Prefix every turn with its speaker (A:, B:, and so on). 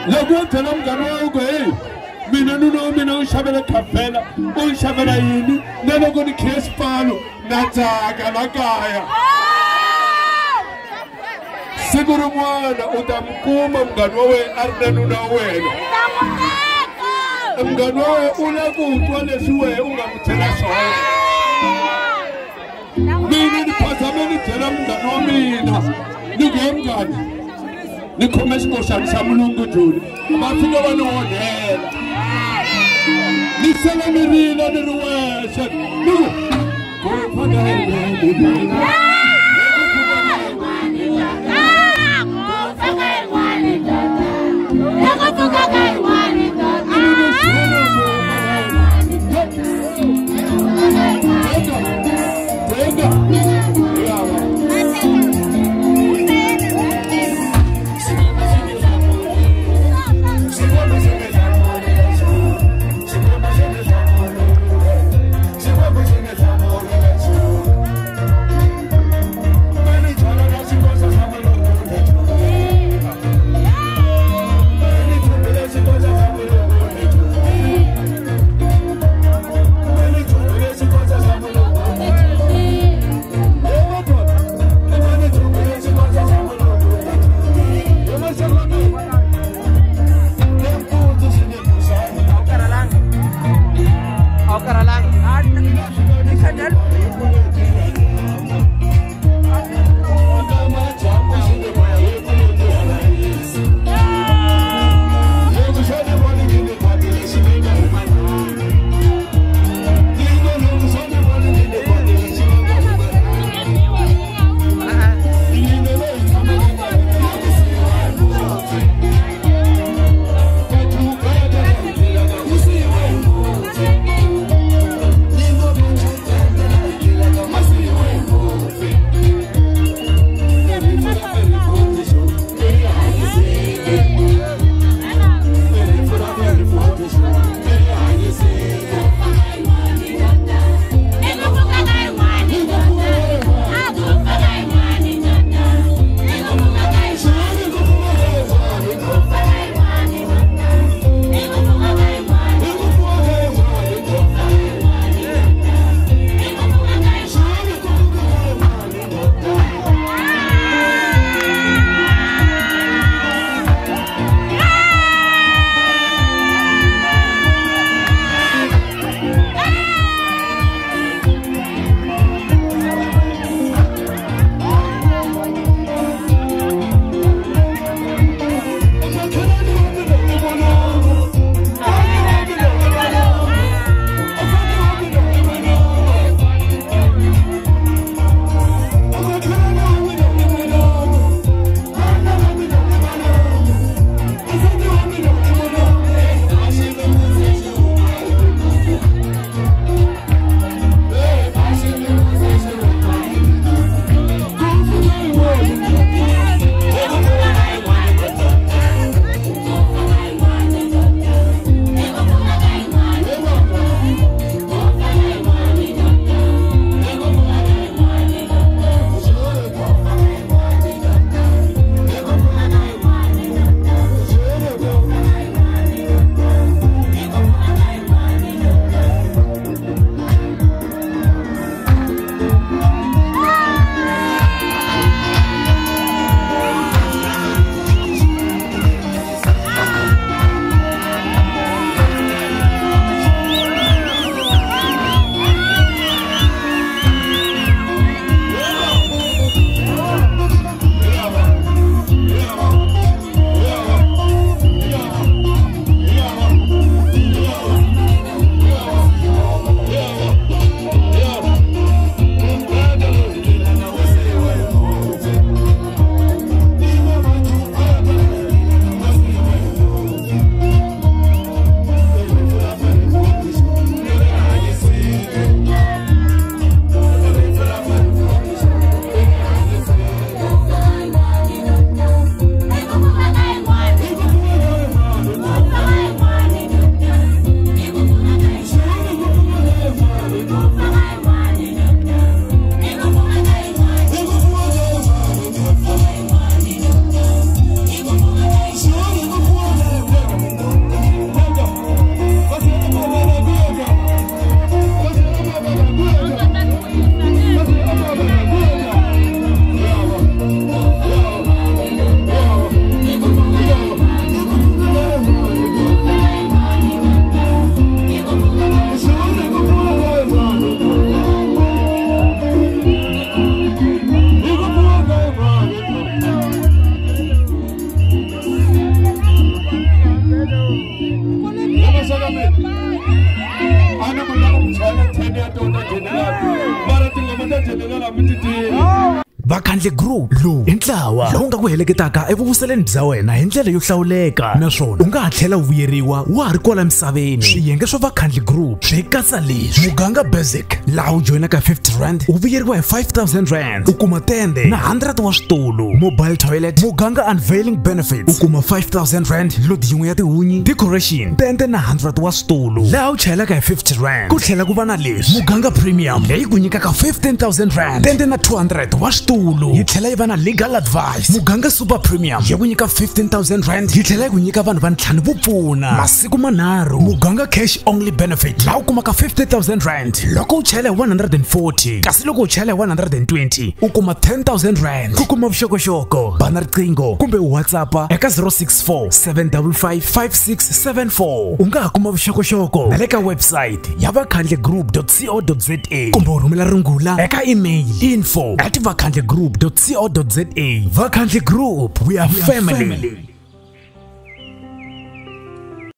A: Loko wo byela munghana wa wena ku heyi mina nuna wa mina u xavela khavhela u xavela yini na loko ni khiye xipfalo na tsaka la kaya siku rin'wana u ta mi kuma munghana wa wena a ri na nuna wa wena munghana wa wena u lava ku twa leswi wehe u nga n'wi byela swona mina ni phazame ni byela munghana wa mina ni ku he munghana ni khome xikoxana xa mulungu joni va fika va ni onhela ni sele ni rila ni ri wexe ni ku mi ti tivi.
B: Vakhandli Group lowu i ntlawa lowu nga ku heleketaka evuvuseleni bya wena hi ndlela yo hlawuleka, naswona u nga ha tlhela u vuyeriwa wa ha ri kwala misaveni. Swiyenge swa Vakhandli Group swi katsa leswi: Muganga Basic, laha u joyinaka 50 rand u vuyeriwa hi 5000 rand, u kuma tende na 100 wa switulu. Mobile toilet, Muganga Unveiling Benefits, u kuma 5000 rand, lodi yin'we ya tihunyi, decoration, tende na 100 wa switulu, laha u chayelaka hi 50 rand. Ku tlhela ku va na leswi: Muganga Premium, leyi ku nyikaka 15000 rand, tende na 200 wa switulu, yi tlhela yi va na legal advice. Muganga Super Premium yi ku nyika 15000 rand, yi tlhela yi ku nyika vanhu va ntlhanu vo pfuna masiku manharhu. Muganga Cash Only Benefit, laha u kumaka 50000 rand loko u chayela hi 140, kasi loko u chayela hi 120 u kuma 10000 rand. Ku kuma vuxokoxoko, bana riqingho kumbe WhatsApp eka 064 755 5674. U nga ha kuma vuxokoxoko na le ka website ya vakhandlegroup.co.za kumbe u rhumela rungula eka email info@vakhandlegroup.co.za. Vakhandli Group, we are family.